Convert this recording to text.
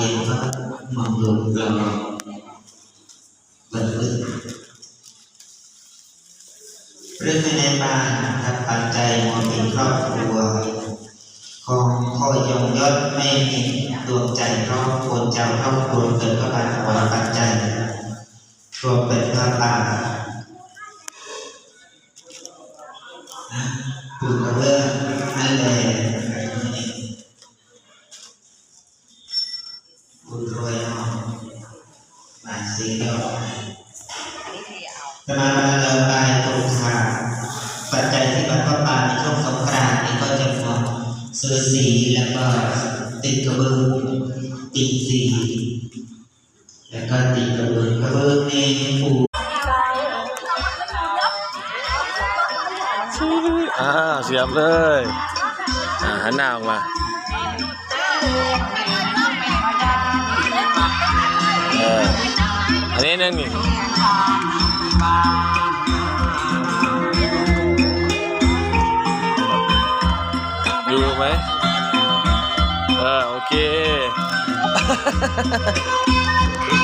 ເປັນພະເມືອງຫຼວງຫຼໍ່ ເບິ່ງເບິ່ງ ເລື່ອງພາຍໃນບ້ານ ກັບປັດໄຈມອບເປັນຄອບຄົວ ຂອງພໍ່ຢອງຢອດ ແມ່ນິດ ດວງໃຈ ພ້ອມໂອນເຈົ້າຄອບຄົວເປັນພະບານ ຖວາຍປັດໄຈ ລວມເປັນພະບານ ປູກະເບື້ອງນັ້ນແລະ ບຸນຮວຍເນາະ ບາຍສີດອກ ຕະມາລະບາຍຕົກຂາ ປັດໄຈທີ່ວັດພະປາໃນຊ່ວງສົງການນີ້ກໍຈຳນວນເສື້ອສີ ແລ້ວກໍຕິດກະເບື້ອງ ຕິດສີ ແລ້ວກໍຕິດກະເບື້ອງ ກະເບື້ອງນີ້ປູ ອ່າ ສຽບເລີຍ ອ່າ ຫັນໜ້າອອກມາ ເອີ ອັນນີ້ໜຶ່ງນີ້ ຢູ່ໄໝ? ເອີ ໂອເຄ.